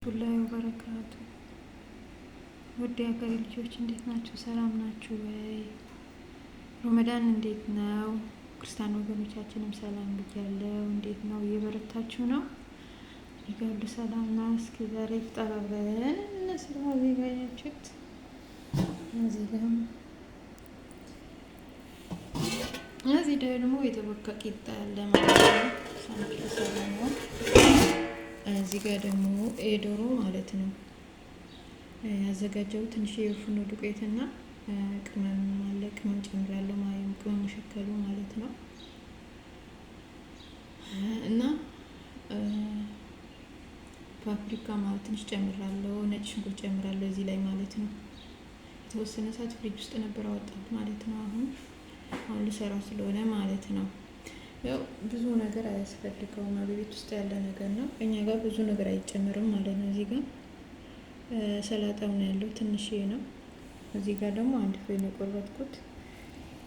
ወረህመቱላሂ ወበረካቱ። ውድ የሀገሬ ልጆች እንዴት ናችሁ? ሰላም ናችሁ ወይ? ሮመዳን እንዴት ነው? ክርስቲያን ወገኖቻችንም ሰላም ብያለሁ። እንዴት ነው? እየበረታችሁ ነው? እኔ ጋ ሁሉ ሰላም ነው። እስኪ ዛሬ ኢፍጣር አብረን እንስራ። እዚህ ጋ ያችሁት እዚህ ጋም እዚህ ደግሞ የተቦካ ቂጣ ያለ ማለት ነው። ሳንዱች ልሰራ ነው። እዚህ ጋር ደግሞ የዶሮ ማለት ነው ያዘጋጀው ትንሽ የፍርኖ ዱቄትና ቅመም አለ። ቅመም ጨምራለሁ ማለት ቅመም መሸከሉ ማለት ነው። እና ፓፕሪካ ማለት ትንሽ ጨምራለሁ፣ ነጭ ሽንኩርት ጨምራለሁ እዚህ ላይ ማለት ነው። የተወሰነ ሰዓት ፍሪጅ ውስጥ ነበር አወጣሁት ማለት ነው። አሁን አሁን ልሰራ ስለሆነ ማለት ነው። ያው ብዙ ነገር አያስፈልገውም። በቤት ውስጥ ያለ ነገር ነው። እኛ ጋር ብዙ ነገር አይጨመርም ማለት ነው። እዚህ ጋር ሰላጣው ነው ያለው ትንሽዬ ነው። እዚህ ጋር ደግሞ አንድ ፍሬ ነው የቆረጥኩት።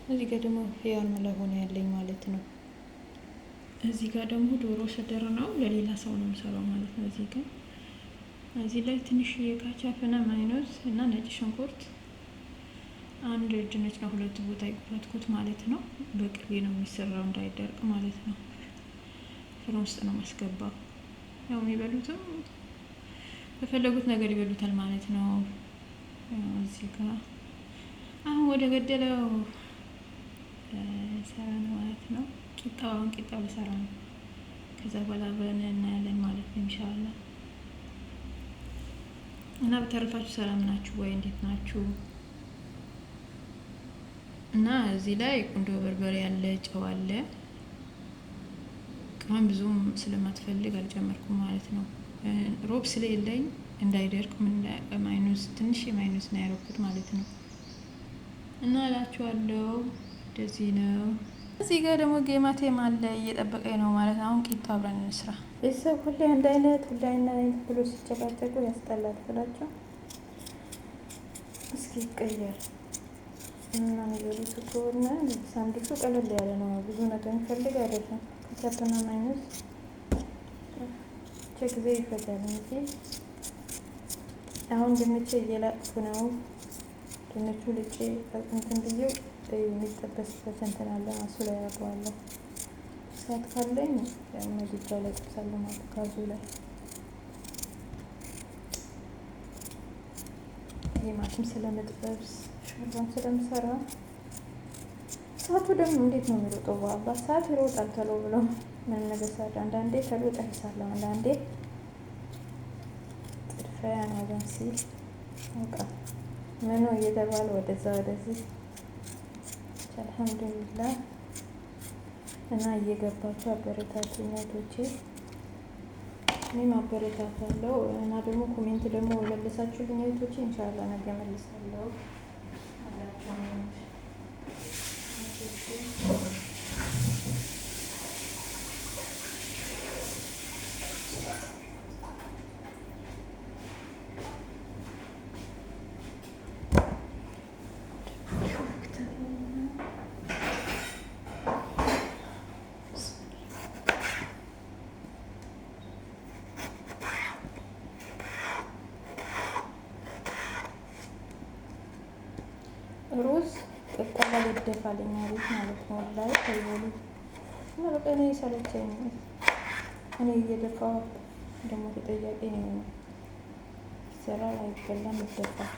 እዚህ ጋር ደግሞ ሂያር መለሆነ ያለኝ ማለት ነው። እዚህ ጋር ደግሞ ዶሮ ስድር ነው፣ ለሌላ ሰው ነው የምሰራው ማለት ነው። እዚህ ጋር እዚህ ላይ ትንሽዬ ካቻፕና ማይኖዝ እና ነጭ ሽንኩርት አንድ ድንች ነው ሁለት ቦታ የቆረጥኩት ማለት ነው። በቅቤ ነው የሚሰራው እንዳይደርቅ ማለት ነው። ፍርን ውስጥ ነው ማስገባው። ያው የሚበሉትም በፈለጉት ነገር ይበሉታል ማለት ነው። እዚህ ጋር አሁን ወደ ገደለው ሰራ ነው ማለት ነው። ቂጣው አሁን ቂጣው ልሰራ ነው። ከዛ በኋላ አብረን እናያለን ማለት ነው ኢንሻአላህ። እና በተረፋችሁ ሰላም ናችሁ ወይ? እንዴት ናችሁ? እና እዚህ ላይ ቁንዶ በርበሬ አለ፣ ጨው አለ። ቅመም ብዙም ስለማትፈልግ አልጨመርኩም ማለት ነው። ሮብ ስለሌለኝ እንዳይደርቅ ማይኖዝ ትንሽ የማይኖዝ ነው ያደረኩት ማለት ነው። እና እላችኋለሁ እንደዚህ ነው። እዚህ ጋር ደግሞ ጌማቴም አለ እየጠበቀኝ ነው ማለት ነው። አሁን ቂጣ አብረን እንስራ። ቤተሰብ ሁሌ አንድ አይነት ሁሌ አንድ አይነት ብሎ ሲጨቃጨቁ ያስጠላል ብላቸው እስኪ ይቀየር እና የሚበሉት ከሆነ ሳንዱቹ ቀለል ያለ ነው። ብዙ ነገር የሚፈልግ አይደለም። ካቻፕና ማይኖዝ ብቻ ጊዜ ይፈጃል እንጂ አሁን ድንቼ እየላጥኩ ነው። ድንቹ ልጬ እንትን ብዬው የሚጠበስበት እንትን አለ እሱ ላይ አደርገዋለሁ። እሳት ካለኝ ምድጃው ላይ ጠብሳለሁ ማለት ጋዙ ላይ ቲማቲም ስለምጥበስ ሾርባም ስለምሰራ ሰዓቱ ደግሞ እንዴት ነው የሚሮጠው? በኋላ ሰዓት ይሮጣል ተሎ ብሎ ምንም ነገር ሰዓት አንዳንዴ ተሎ እጨርሳለሁ፣ አንዳንዴ ጥድፊያ ነው ሲል በቃ ምኑ እየተባለ ወደዛ ወደዚህ። አልሐምዱሊላህ። እና እየገባችሁ አበረታቱኝ እህቶቼ፣ እኔም አበረታታለሁ። እና ደግሞ comment ደግሞ መለሳችሁልኝ እህቶቼ፣ ኢንሻአላህ ነገ መልሳለሁ። ሩዝ ቅቀላ ይደፋል እኛ ቤት ማለት ነው። ወላሂ አይበሉ እና በቃ እኔ ሰለቸኝ። እኔ እየደፋሁ ደግሞ ተጠያቂ ነው። ይሰራል፣ አይበላም፣ ይደፋል።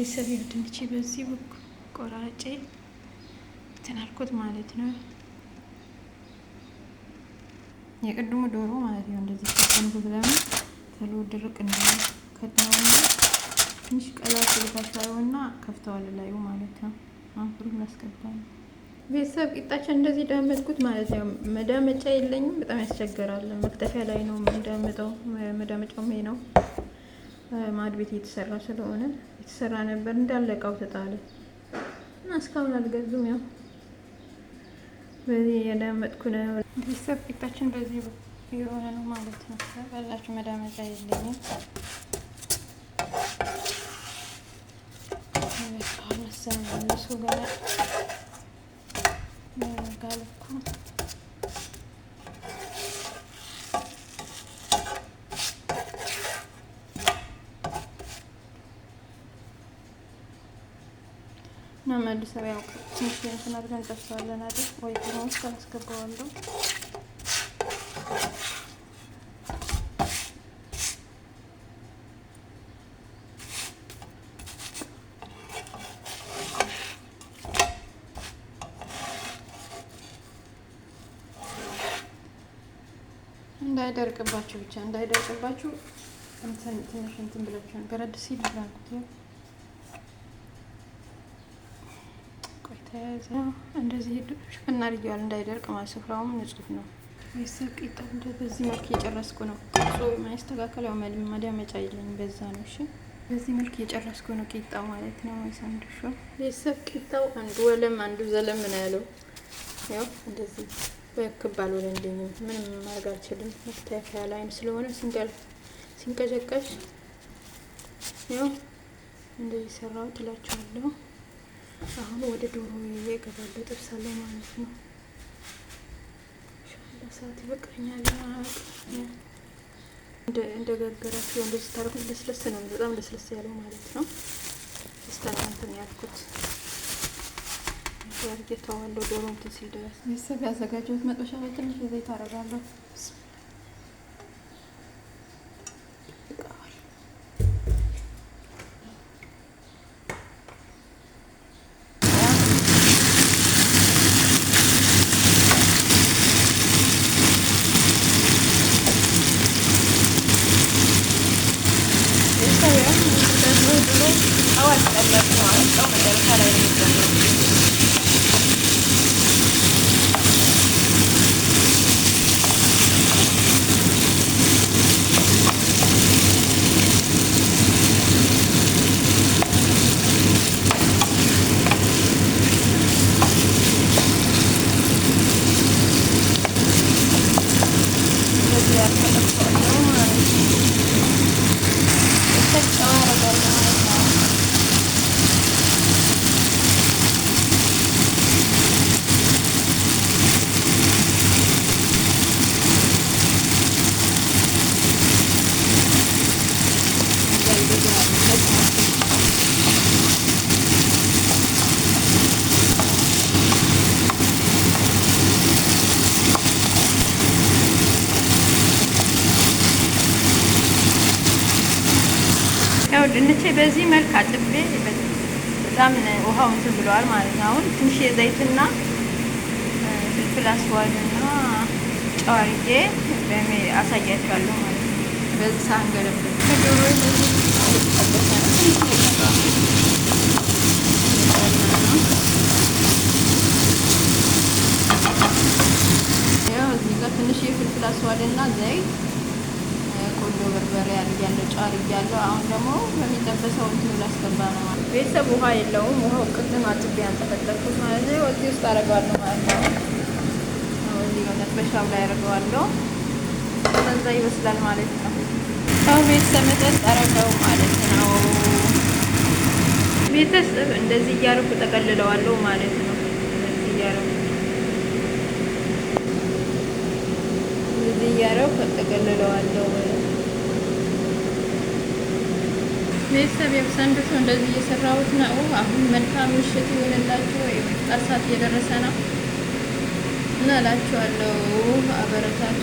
ቤተሰብ ድንቼ በዚህ ቆራጬ እንትን አልኩት ማለት ነው። የቅድሙ ዶሮ ማለት ነው። እንደዚህ ከፈንኩት ለምን ቶሎ ድርቅ እንዳለ ከድነውና ትንሽ ቀላ ሲልታቸውና ከፍተዋል ላዩ ማለት ነው። አሁን ፍሩን ላስገባ ነው። ቤተሰብ ቂጣችን እንደዚህ ዳመጥኩት ማለት ነው። መዳመጫ የለኝም፣ በጣም ያስቸግራል። መክተፊያ ላይ ነው መዳመጠው። መዳመጫው ይሄ ነው። ማድ ቤት እየተሰራ ስለሆነ የተሰራ ነበር እንዳለ እቃው ተጣለ እና እስካሁን አልገዙም። ያው በዚህ እየዳመጥኩ ነው። ቤተሰብ ቂጣችን በዚህ የሆነ ነው ማለት ነው። በላችሁ መዳመጫ የለኝም። መሰለኝ ጋር ጋልኩ እና መልሰው ያው ትንሽ እንትን አድርገን እንጠብሰዋለን አይደል ወይ? ፍሩን ውስጥ አስገባዋለሁ። እንዳይደርቅባችሁ ብቻ እንዳይደርቅባችሁ እንትን ትንሽ እንትን ብላችሁ በረድ ሲል ላኩት። ያው ቆይ ተያያዘ። እንደዚህ ሽፍና አድርጌዋለሁ እንዳይደርቅ ማለት ስፍራውም ንጹህ ነው። ቤተሰብ ቂጣው በዚህ መልክ እየጨረስኩ ነው። ቅርጹ የማይስተካከል ያው መዳመጫ የለኝም በዛ ነው። እሺ በዚህ መልክ እየጨረስኩ ነው ቂጣው ማለት ነው። ሳንዱሹ ቤተሰብ ቂጣው አንዱ ወለም አንዱ ዘለም ነው ያለው። ያው እንደዚህ በክብ አልሆነልኝም። ምንም ማድረግ አልችልም። መክተፊያ ላይም ስለሆነ ሲንቀዠቀዥ ያው እንደዚህ ሰራሁት እላችኋለሁ። አሁን ወደ ዶሮ እገባለሁ፣ ጥብሳለሁ ማለት ነው። ኢንሻአላህ ሰዓት ይበቃኛል። እንደጋገራችሁ እንደዚህ ታደርጉት ለስለስ ነው፣ በጣም ለስለስ ያለው ማለት ነው። እንትን ያልኩት አድርጌ ተዋለሁ ዶሮ እንትን ሲል ድረስ። ቤተሰብ ያዘጋጀሁት መጥበሻ ላይ ትንሽ ዘይት አደርጋለሁ። ያው ድንቼ በዚህ መልክ አጥቤ በጣም ውሃው እንትን ብለዋል ማለት ነው። አሁን ትንሽ የዘይትና ፍልፍል አስዋድና ጨው አድርጌ አሳያችኋለሁ ማለት ነው። በዚህ ሳህን ገለበጥ ከዶሮ ያው እዚህ ጋር ትንሽ የፍልፍል አስዋድና ዘይት ቆንጆ በርበሬ አድርጊያለሁ፣ ጨው አድርጊያለሁ። አሁን ደግሞ በሚጠበሰው እንትኑ ላስገባ ነው ማለት ቤተሰብ። ውሃ የለውም። ውሃው ቅድም አጥቤ ያንጠፈጠፍኩት ማለት ነው። እዚህ ውስጥ አደርገዋለሁ ማለት ነው። እዚህ ጋር መጥበሻው ላይ አደርገዋለሁ። ከዛ ይበስላል ማለት ነው። አሁን ቤተሰብ መጠጥ አደረገው ማለት ነው። ቤተሰብ እንደዚህ እያደረኩ ጠቀልለዋለሁ ማለት ነው። እንደዚህ እያደረኩ ጠቀልለዋለሁ ማለት ነው። ቤተሰብ ሳንዱቹ እንደዚህ እየሰራሁት ነው። አሁን መልካም ምሽት ይሁንላችሁ። የኢፍጣር ሰዓት እየደረሰ ነው እና እላችኋለሁ። አበረታቱ።